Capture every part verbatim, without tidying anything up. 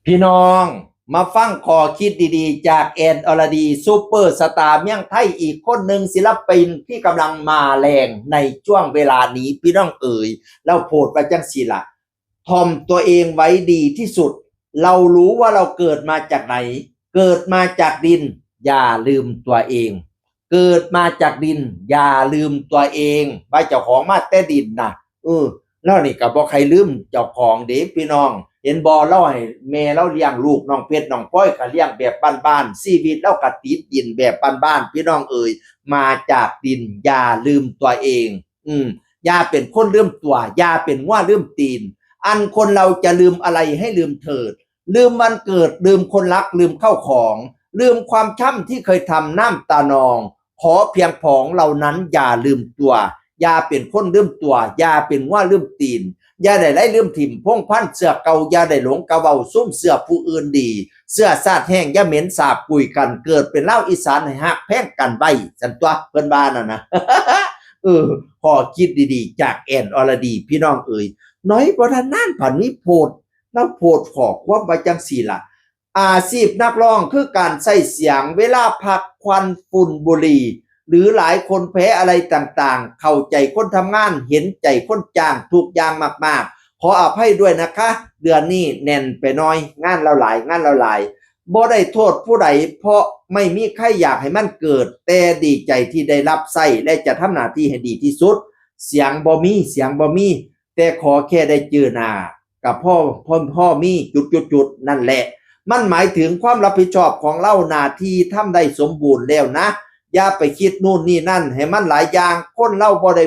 พี่น้องมาฟังข้อคิดดีๆ จากแอนอรดี ซูเปอร์สตาร์เมืองไทยอีกคนหนึ่ง ศิลปินที่กำลังมาแรงในช่วงเวลานี้ พี่น้องเอ๋ย ลาวโพสต์ว่าจั่งซี้ล่ะ ถ่อมตัวเองไว้ดีที่สุด เรารู้ว่าเราเกิดมาจากไหน เกิดมาจากดิน อย่าลืมตัวเอง เกิดมาจากดิน อย่าลืมตัวเอง ว่าเจ้าของมาแต่ดินนะ เออ ลาวนี่ก็บ่ใคร่ลืมเจ้าของเด้พี่น้อง เห็นบ่ ลาวให้แม่ลาวเลี้ยงลูก น้องเพชรน้องพลอยก็เลี้ยงแบบบ้านๆ ชีวิตลาวก็ติดดินแบบบ้านๆ พี่น้องเอ๋ย มาจากดิน อย่าลืมตัวเอง อืม อย่าเป็นคนลืมตัว อย่าเป็นงัวลืมตีน อันคนเราจะลืมอะไรให้ลืมเถิด ลืมวันเกิด ลืมคนรัก ลืมข้าวของ ลืมความช้ำที่เคยทำน้ำตานอง ขอเพียงผองเหล่านั้นอย่าลืมตัว อย่าเป็นคนลืมตัว อย่าเป็นงัวลืมตีน อย่าได้ไล่ลืมถิ่มพงพันเสื้อเก่า อย่าได้หลงกะเว้าซุมเสื้อผู้อื่นดี เสื้อชาติแห้งอย่าเหม็นสาบกุยกัน เกิดเป็นลาวอีสานให้ฮักแพงกันไว้ ซั่นตั๊วเพิ่นว่านั่นนะ เออ ข้อคิดดีๆ จากแอนอรดี พี่น้องเอ๋ย น้อยบ่ทันนานผันมีโพสต์ ลาวโพสต์ข้อความว่าจั่งซี้ล่ะ อาชีพนักร้องคือการใช้เสียง เวลาพักควันฝุ่นบุหรี่ หรือหลายคนแพ้อะไรต่างๆ เข้าใจคนทำงาน เห็นใจคนจ้างทุกอย่างมากๆ ขออภัยด้วยนะคะ เดือนนี้แน่นไปหน่อย งานลาวหลาย งานลาวหลาย บ่ได้โทษผู้ใด เพราะไม่มีใครอยากให้มันเกิด แต่ดีใจที่ได้รับใช้ และจะทำหน้าที่ให้ดีที่สุด เสียงบ่มี เสียงบ่มี แต่ขอแค่ได้เจอหน้า กับพ่อ พ่อ พ่อมีจุดจุดจุดนั่นแหละ มันหมายถึงความรับผิดชอบของลาว หน้าที่ทำได้สมบูรณ์แล้วนะ อย่าไปคิดนู่นนี่นั่นให้มันหลายอย่าง คนลาวบ่ได้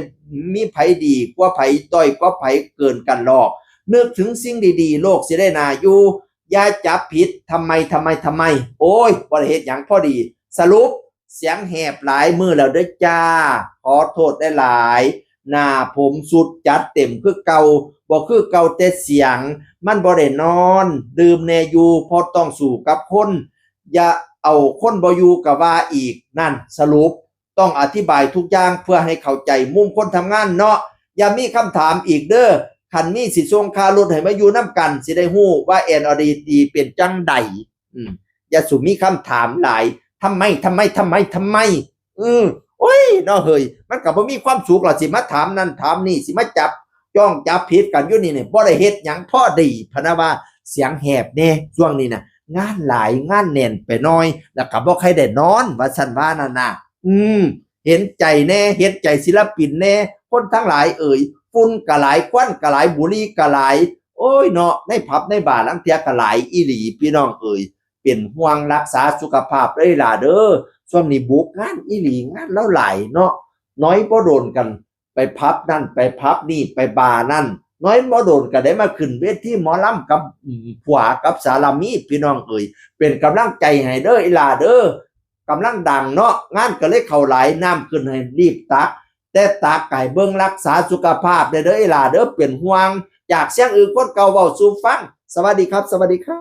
มีไผดีกว่าไผ ด้อยกว่าไผ เกินกันหรอก นึกถึงสิ่งดีๆ โลกสิได้น่าอยู่ อย่าจับผิด ทำไม ทำไม ทำไม โอ้ย บ่ได้เฮ็ดหยังพอดี สรุป เสียงแหบหลายมื้อแล้วเด้อจ้า ขอโทษหลายๆ หน้าผมสุดจัดเต็มคือเก่า บ่คือเก่าแต่เสียง มันบ่ได้นอน ดื่มแน่อยู่ เพราะต้องสู้กับคน อย่าเอาคนบ่อยู่ก็ว่าอีก นั่น สรุป ต้องอธิบายทุกอย่างเพื่อให้เข้าใจมุมคนทำงานเนาะ อย่ามีคำถามอีกเด้อ คันมีสิส่งค่ารถให้มาอยู่นำกัน สิได้ฮู้ว่าแอนอรดีเป็นจั่งใด อืม อย่าสู่มีคำถามหลาย ทำไม ทำไม ทำไม ทำไม อืม โอ้ย เนาะเฮ้ย มันก็บ่มีความสุขหรอก สิมาถามนั่นถามนี่ สิมาจับจ้องจับผิดกันอยู่นี่เนี่ย บ่ได้เฮ็ดหยังพอดี พะนะว่าเสียงแหบแน่ ช่วงนี้น่ะ งานหลาย งานแน่นไปหน่อย แล้วก็บ่ใคร่ได้นอน ว่าซั่นว่านั่นน่ะ อืม เห็นใจแน่ เห็นใจศิลปินแน่ คนทั้งหลายเอ่ย ฝุ่นก็หลาย ควันก็หลาย บุหรี่ก็หลาย โอ้ยเนาะ ในผับในบาร์ลางเทื่อก็หลายอีหลี พี่น้องเอ่ย เป็นห่วงรักษาสุขภาพเด้อล่ะเด้อ ช่วงนี้บุกงานอีหลี งานลาวหลายเนาะ น้อยบ่โดนกัน ไปผับนั่น ไปผับนี่ ไปบาร์นั่น น้อยบ่โดนก็ได้มาขึ้นเวทีหมอลำกับ อืม ผัวกับสารามี พี่น้องเอ่ย เป็นกำลังใจให้เด้ออีหล่าเด้อ กำลังดังเนาะ งานก็เลยเข้าหลาย น้ำขึ้นให้รีบตัก แต่ตักก็ให้เบิ่งรักษาสุขภาพเด้อ เด้ออีหล่าเด้อ เป็นห่วง จากเสียงอื่นคนเก่าเว้าสู่ฟัง สวัสดีครับ สวัสดีครับ